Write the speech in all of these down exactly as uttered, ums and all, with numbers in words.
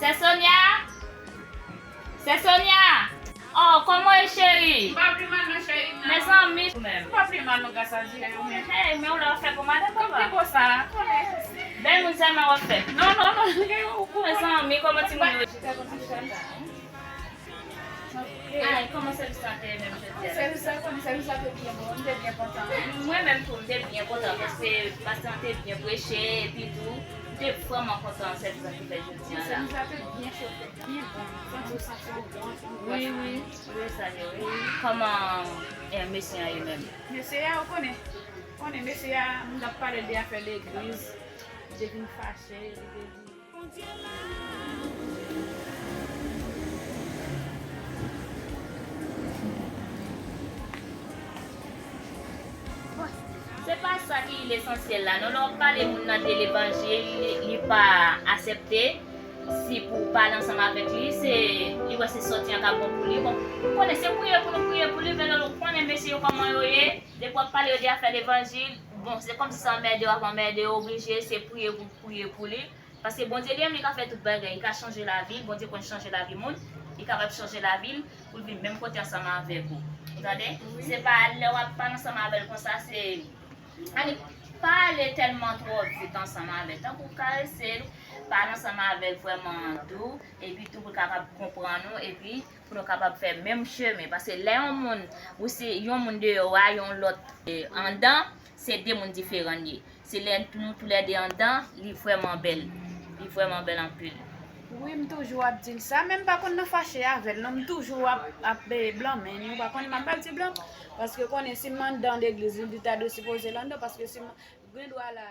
Sè Sonia! Sè Sonia! Oh, kòman w ye, cheri? M pa pi mal non, cheri, non. Mezanmi, ou menm. M pa pi mal non, gras a Dye, ou menm. Hey, men w la w fè pou madanm papa. Ki bon sa, konnen. Bèl moun sèlman w ap fè. Non, non, non, ou konnen. Mezanmi, kòman timoun yo? Ay, kòman sèvis lan te ye menm jodi a? Sèvis la, konnen sèvis la te byen bon, m te byen kontan. Mwen menm tou, m te byen kontan, paske pastè an te byen preche, epi tou, m te vrèman kontan sèvis lan ki fèt jodi a la. Sèvis la te byen chofe, byen bon, santi w santi w bon, santi w bon. Wi, wi, wi, sa ye, wi. Kòman, eh, mesye an ye menm? Mesye a, ou konnen, konnen mesye a, m t ap pale de afè legliz, li te vin fache, li te vin Se pa sa ki lesansyèl la, non. Lè w ap pale moun nan de levanjil, li, li pa aksepte, si pou w pale ansanm avèk li, se, li wè se sòti an k ap bon pou li. Bon, ou konnen se priye pou nou priye pou li, men lè w konnen mesye yo kòman yo ye, depi w ap pale yo de afè levanjil, bon, se kòmsi se anmède yo ap anmède yo, oblije se priye pou priye pou li. Paske Bondye li menm, li ka fè tout bagay, li ka chanje lavi l, Bondye konn chanje lavi moun, li kapab chanje lavi l pou l vin menm kote ansanm avèk ou. Ou tande? Wi. Se pa lè w ap pale ansanm avè l konsa, se, annik pale tèlman twò vit ansanm avè l. Tankou w karese l, pale ansanm avè l vrèman dou, epi tou pou l kapab konprann ou, epi pou nou kapab fè menm chemen. Paske lè yon moun, ou se yon moun deyò a, yon lòt, eh, anndan, se de moun diferan n ye. Se lè nou toulède anndan, li vrèman bèl. Li vrèman bèl anpil. Wi, m toujou ap di l sa, men m pa konn nan fache avè l, non, m toujou ap, ap, eh, blanmen li, ou pa konnen, m ap ba l ti blanm, paske konnen si m anndan legliz, li ta dwe sipoze l anndan, paske si m gen dwa la.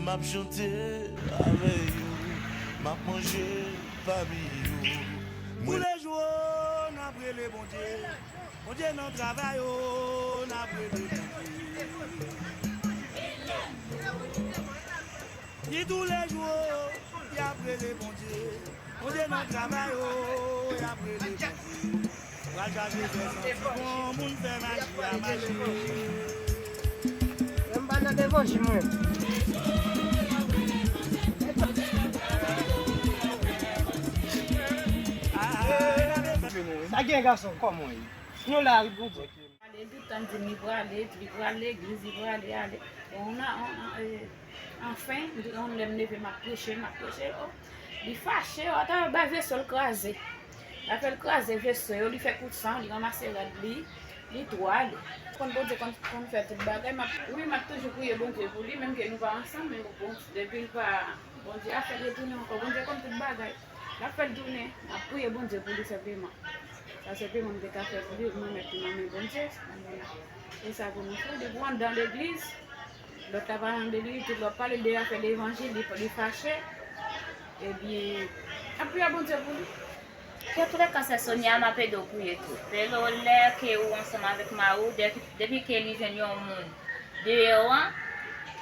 M ap chante avè yo, m ap manje pami yo. Toulejou n ap rele Bondye, Bondye nan travay, o, n ap rele Bondye. Ni toulejou y ap rele Bondye, Bondye nan travay, o, y ap rele Bondye. Pral chache fè santi bon, moun fè maji a mache. Men m pa nan levanjil mwen. Sa gen gason, kòman w ye? Nou la, wi, Bondye. Ale, tout tan di m li prale, li pral legliz, li prale, ale. Bon, on a, on a, eh, anfen, on lè m leve, m ap preche, m ap preche, oh, li fache, oh, ata bay veso l kraze. L ap fè l kraze veso yo, li fè kout san, li ranmase rad li, li tou ale. Konn Bondye konn, konn fè tout bagay, m ap, wi, m ap toujou priye Bondye pou li, menm ke nou pa ansanm, men bon, depi l pa, Bondye ap fè l retounen ankò, Bondye konn tout bagay. L ap fè l tounen. M ap priye Bondye pou li senpleman. Sa senpleman m te ka fè pou li, m remèt li nan men Bondye. E sa pou nou fè, depi w anndan legliz, lòt la pa anndan legliz, tout lè w ap pale de afè levanjil, li, li fache. Ebyen, ap priye Bondye pou li. Nan tou lè ka, sè Sonia, m ap ede w priye tou. Pelo, lè ke ou ansanm avèk mari w, de- depi ke li jwenn yon moun deyò an,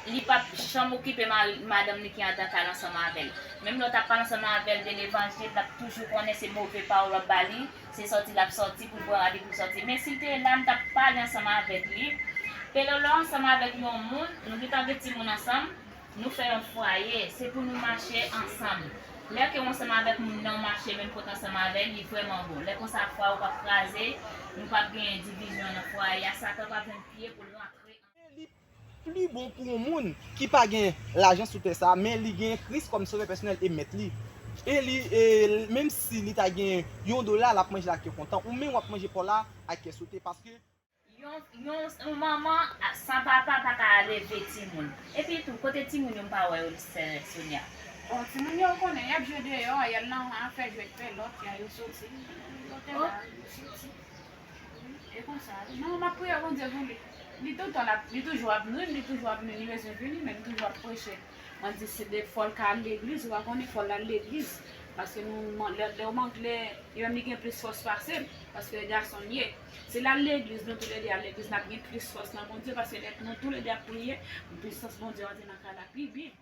li p ap janm okipe mari, madanm li ki anndan kay la ansanm avè l. Menm lè w t ap pale ansanm avè l de levanjil, l ap toujou konnen se move pawòl w ap ba li, se sòti l ap sòti pou l pran rad li pou l sòti. Men si l te la, m t ap pale ansanm avèk li. Pelo, lè w ansanm avèk yon moun, nou gentan gen timoun ansanm, nou fè yon fwaye, se pou nou mache ansanm. Lè ke w ansanm avèk moun nan, w mache menm kote ansanm avè l, li vrèman bon. Lè konsa, fwaye w p ap kraze, nou p ap gen divizyon nan fwaye a, Satan p ap jwenn pye pou l rantre. Li pli bon pou yon moun ki pa gen lajan sou tè sa a, men li gen Kris kòm sovè pèsonèl e mèt li. E li, e menm si li ta gen yon dola, l ap manje l ak kè kontan. Ou menm w ap manje pa w la ak kè sote, paske Yon, yon, yon manman a- san papa pa ka leve timoun. Epi tou, kote timoun yo m pa wè yo, sè Sonia? Bon, timoun yo, ou konnen, y ap jwe deyò, y al nan afè jwèt pelòt, y a yo soti. Yo te la, yo soti. Wi, e konsa. Non, m ap priye Bondye pou li. Li toutan l ap, li toujou ap nwi m, li toujou ap nwi m, li bezwen vini, men m toujou ap preche. Mwen di, se de fò l ka al legliz, ou pa konnen, fò l al legliz. Paske nou, lè, lè w manke, lè, li menm li gen plis fòs pase m, paske e gason l ye. Si l al legliz, nou toulède al legliz, n ap gen plis fòs nan Bondye, paske lè nou toulède ap priye, pisans Bondye antre nan kay la pi byen.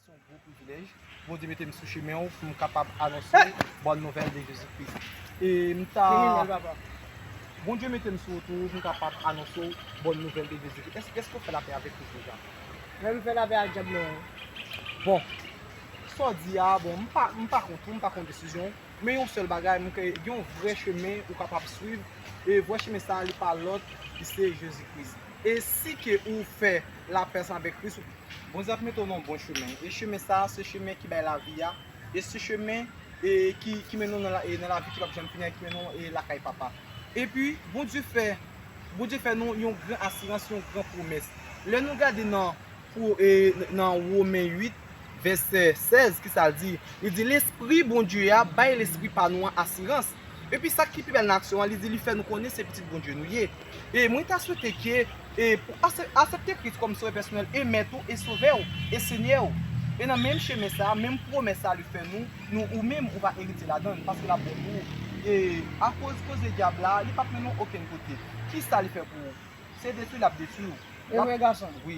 Se yon gwo privilèj. Bondye mete m sou chemen w pou m kapab anonse w bòn nouvèl de Jezi Kris. E m ta Bondye mete m sou wout ou pou m kapab anonse w bòn nouvèl de Jezi Kris. Èske, èske w fè lapè avèk Kris deja? Mwen, m fè lapè ak dyab mwen. Bon, sa w di a, bon, m pa, m pa kont ou, m pa kont desizyon w. Men yon sèl bagay, m kwè gen yon vrè chemen ou kapab swiv. E vrè chemen sa a, li pa lòt, li se Jezi Kris. E si ke ou fè lapè ansanm avèk Kris, Bondye ap mete w nan yon bon chemen. E chemen sa a, se chemen ki bay lavi a. E se chemen e, ki, ki mennen w nan, la, e, nan lavi ki p ap janm fini a, ki mennen w e, lakay Papa. Epi, Bondye fè, Bondye fè nou yon gran asirans, yon gran pwomès. Lè nou gade nan, pou, e, nan Women uit, vèsè sèz, ki sa l di? Li di, Lespri Bondye a bay lespri pa nou an asirans. Epi sa ki pi bèl nan aksyon an, li di li fè nou konnen se pitit Bondye nou ye. E mwen ta swete ke, e pou ase- asepte Kris kòm sovè pèsonèl e mèt ou e sovè w e senyè w. E nan menm chemen sa a, menm pwomès sa a li fè nou, nou ou menm ou pa eritye ladan l, paske l ap bon pou ou. E akoz koze dyab la, li p ap mennen w okenn kote. Kisa li fè pou ou? Se detwi l ap detwi w. E vre gason m. Wi.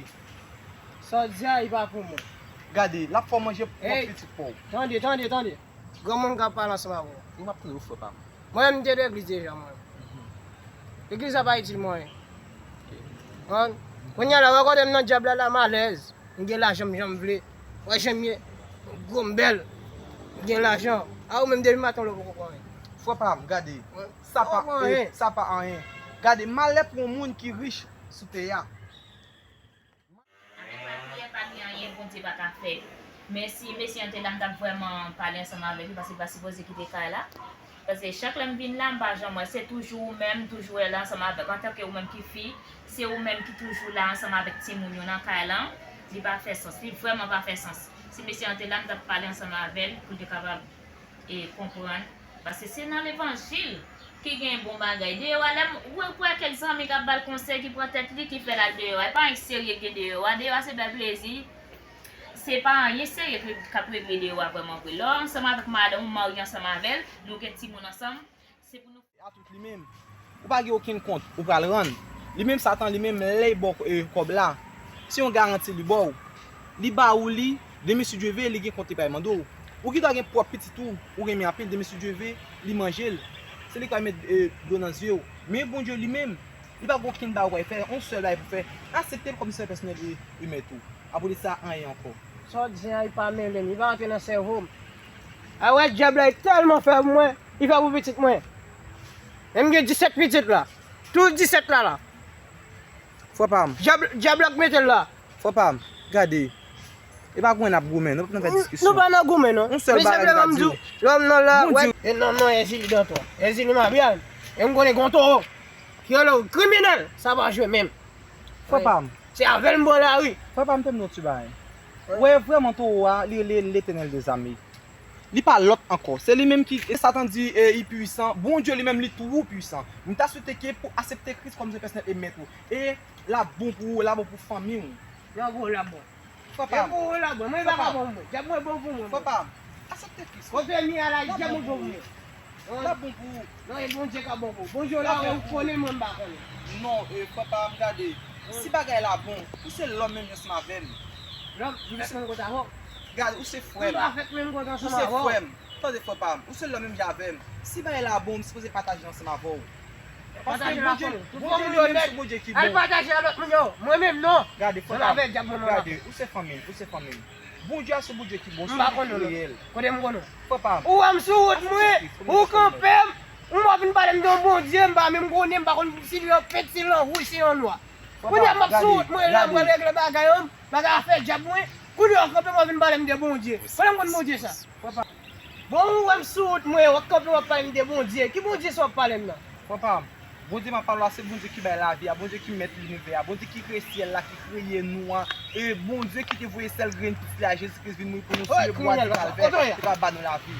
Sa w di a, li pa pou mwen. Gade, l ap fè w manje pwòp pitit pa w. Tande, tande, tande. Granmoun k ap pale ansanm avè w. Ou p ap tande w frè pa m. Mwen menm, m te legliz deja, mwen. Legliz la pa itil mwen. Konprann? Kounye a la, w wè kote m nan dyab la, la, m alèz. M gen lajan m jan m vle. Wè jan m ye. M gwo, m bèl. M gen lajan. A ou menm depi maten w lè w poko pran anyen. Frè pa m, gade. Sa pa, eh, sa pa anyen. Gade, malè pou yon moun ki rich sou tè a. Avèk lapriyè, pa gen anyen Bondye pa ka fè. Men si mesye an te la, m t ap vrèman pale ansanm avèk li, paske li pa sipoze kite kay la. Paske chak lè m vin la, m pa janm wè. Se toujou ou menm, m toujou wè la ansanm avèk. Antanke ou menm ki fi, se ou menm ki toujou la ansanm avèk timoun yo nan kay lan. Li pa fè sans. Li vrèman pa fè sans. Si mesye an te la, m t ap pale ansanm avè l pou l te kapab e konprann. Paske se nan levanjil ki gen bon bagay. Deyò a, lè m, ou wè kèk zanmi k ap ba l konsèy ki pran tèt li, ki fè l al deyò a. E pa anyen serye k gen deyò a. Deyò a se bèl plezi. Se pa anyen serye k, k ap regle deyò a vrèman vre. Lè w ansanm avèk madanm ou, marye ansanm avè l, nou gen timoun ansanm, se pou nou a tout li menm. Ou pa gen okenn kont ou pral rann. Li menm Satan, li menm lè l ba w, eh, kòb la, se yon garanti li ba w. Li ba ou li, demen si Dye ve, li gen kont li pral mande w. Ou gendwa gen pwòp pitit ou, ou renmen anpil, demen si Dye ve, li manje l. Se li k pral met, eh, dlo nan zye w. Men Bondye li menm, li pa gen okenn bagay ou pral fè, yon sèl bagay pou fè, aksepte l kòm sovè pèsonèl e, e mèt ou. Apre de sa, anyen ankò. Sa w di a, li pa mele m, li pa rantre nan sèvo m. A wè, dyab la, li tèlman fè pou mwen, li fè pou pitit mwen. E m gen disèt pitit la. Tout disèt la la. Frè pa m. Dyab, dyab la k mete l la. Frè pa m, gade. E pa goumen n ap goumen, nou p ap nan fè diskisyon. Nou pa nan goumen, non. Yon sèl bagay m ka di w. Lòm nan la, wè. E non, non, Ezili Dantò. Ezili Mabyal. E m konnen gon towo. Ki rele w kriminèl, sa pa jwe menm. Frè pa m. Se avè l m bò lari. Frè pa m, tande yon ti bagay. Ou wè vrèman towo a, li rele Letènèl dèzame. Li pa lòt ankò. Se li menm ki, e Satan di, e, li pwisan. Bondye li menm, li twou pwisan. M ta swete ke pou aksepte Kris kòm Sovè pèsonèl e Mèt ou. E l ap bon pou ou, l ap bon pou fanmi w. L ap bon, l ap bon. Frè pa m. E pou ou, l ap bon. Mwen, li pa ka bon pou mwen. Dyab mwen bon pou mwen. Frè pa m. Aksepte Kris. Kote m ye a la, dyab mwen bon pou mwen. L ap bon pou ou. Non, e Bondye k ap bon pou ou. Bondye w la, ou konnen, mwen m pa konnen. Non, e, frè pa m, gade. Si bagay la bon, ou se lòm menm jan ansanm avè m. Lòm, m fèk menm kont avè w. Gade, ou se frè m. M pa fèk menm kont ansanm avè w. Ou se frè m. Tande, frè pa m. Ou se lòm menm jan avè m. Si bagay la bon, m sipoze pataje l ansanm avè w. Paske Bondye, Bondye li menm se Bondye ki bon. Al pataje a lòt moun yo. Mwen menm, non. Gade, frè pa m. Gade, ou se fanmi m, ou se fanmi m. Bondye a se Bondye ki bon, se li ki reyèl. Kote m konnen w? Frè pa m. Ou wè m sou wout mwen, ou kanpe m, ou wè w vin pale m de yon Bondye, m pa menm konnen, m pa konn si li an pent, si li an wouj, si li an nwa. Kounye a m ap sou wout mwen la, m pral regle bagay yo, bagay afè dyab mwen. Kounye a w kanpe m, w ap vin pale m de Bondye. Kote m konn Bondye sa? Frè pa m. Bon, ou wè m sou wout mwen, w ap kanpe, w ap pale m de Bondye. Ki Bondye sa w ap pale m nan? Frè pa m. Bondye m ap pale w la, se Bondye ki bay lavi a, Bondye ki mèt linivè a, Bondye ki kreye syèl la, ki kreye nou an, e Bondye ki te voye sèl grenn pitit li a, Jezi Kris, vin mouri pou nou sou bwa di Kalvè, e pa ba nou lavi.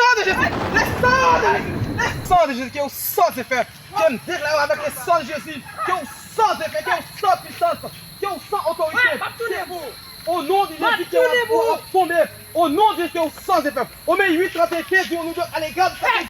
sang de Jésus, le sang de Jésus, le sang de Jésus, que vous sans effet, que m deklare avec le sang de Jésus, que vous sans effet, que vous sans puissance, que vous sans autorité. Au nom de Jésus, que vous tonbez. Au nom de Jésus, que vous sans effet. Au nom de Jésus, que vous sans effet.